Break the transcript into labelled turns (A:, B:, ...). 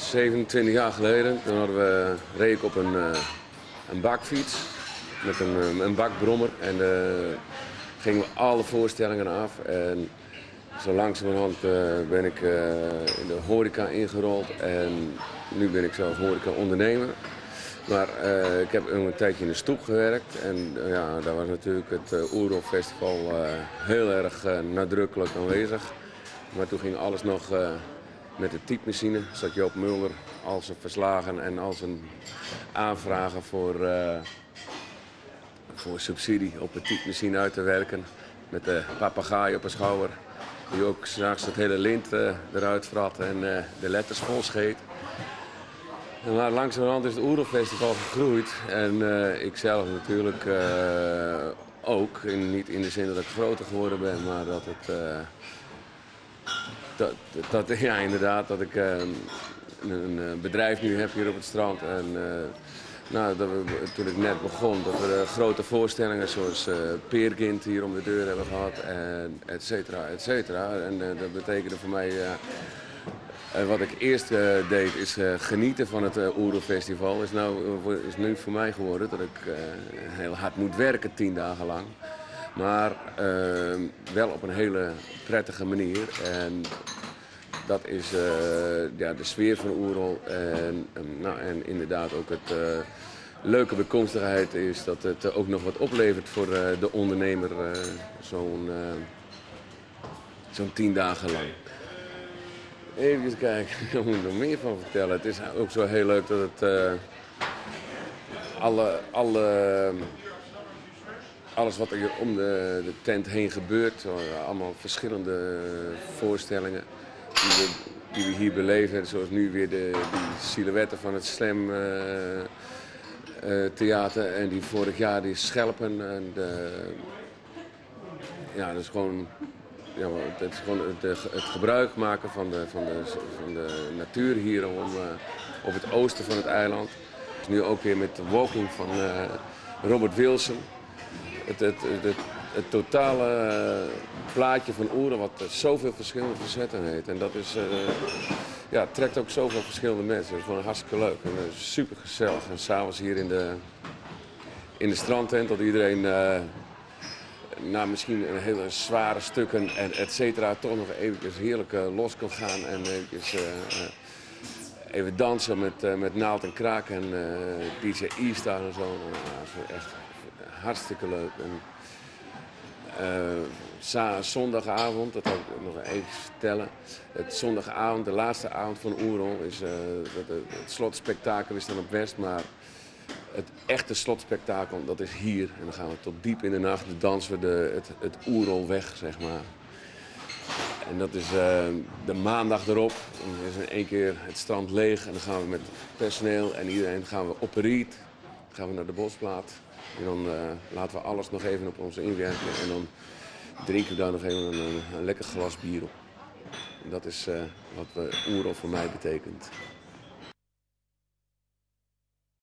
A: 27 jaar geleden, toen hadden we, reed ik op een bakfiets met een bakbrommer en gingen we alle voorstellingen af. En zo langzamerhand ben ik in de horeca ingerold en nu ben ik zelf horeca-ondernemer. Maar ik heb een tijdje in de stoep gewerkt en ja, daar was natuurlijk het Oerol Festival heel erg nadrukkelijk aanwezig. Maar toen ging alles nog met de typemachine. Zat Joop Mulder al zijn verslagen en al zijn aanvragen voor subsidie op de typemachine uit te werken. Met de papegaai op de schouder, die ook 's nachts het hele lint eruit vrat en de letters vol scheet. En maar langzamerhand is het Oerol Festival gegroeid en ik zelf natuurlijk ook. En niet in de zin dat ik groter geworden ben, maar dat het, dat, dat, ja, inderdaad, dat ik een bedrijf nu heb hier op het strand. En nou, dat we, toen ik net begon, dat we grote voorstellingen zoals Peer Gynt hier om de deur hebben gehad, en et cetera, et cetera. En dat betekende voor mij, wat ik eerst deed, is genieten van het Oerol Festival. Is, nou, is nu voor mij geworden dat ik heel hard moet werken 10 dagen lang. Maar wel op een hele prettige manier. En dat is ja, de sfeer van Oerol. En, nou, en inderdaad ook het leuke bijkomstigheid is dat het ook nog wat oplevert voor de ondernemer zo'n 10 dagen lang. Even kijken, ik moet er nog meer van vertellen. Het is ook zo heel leuk dat het alles wat er hier om de tent heen gebeurt, allemaal verschillende voorstellingen die we hier beleven. Zoals nu weer die silhouetten van het Slam theater en die vorig jaar die schelpen. En de, ja, dat is gewoon, ja, het is gewoon het gebruik maken van de natuur hier op het oosten van het eiland. Dus nu ook weer met de walking van Robert Wilson. Het totale plaatje van Oerol wat zoveel verschillende facetten heeft. En dat is, ja, trekt ook zoveel verschillende mensen. Dat is gewoon hartstikke leuk en super gezellig. En s'avonds hier in de strandtent dat iedereen na misschien een hele zware stukken en et cetera toch nog eventjes heerlijk los kan gaan en eventjes, even dansen met naald en kraak en DJ E-Star en zo. Nou, dat is echt hartstikke leuk. En zondagavond, dat wil ik nog even vertellen. Het zondagavond, de laatste avond van Oerol, is, dat, het slotspektakel is dan op West, maar het echte slotspektakel, dat is hier. En dan gaan we tot diep in de nacht, dan dansen we het Oerol weg, zeg maar. En dat is de maandag erop. Dan is in één keer het strand leeg en dan gaan we met personeel en iedereen gaan we op riet. Dan gaan we naar de Bosplaat. En dan laten we alles nog even op ons inwerken. En dan drinken we daar nog even een lekker glas bier op. En dat is wat Oerol voor mij betekent.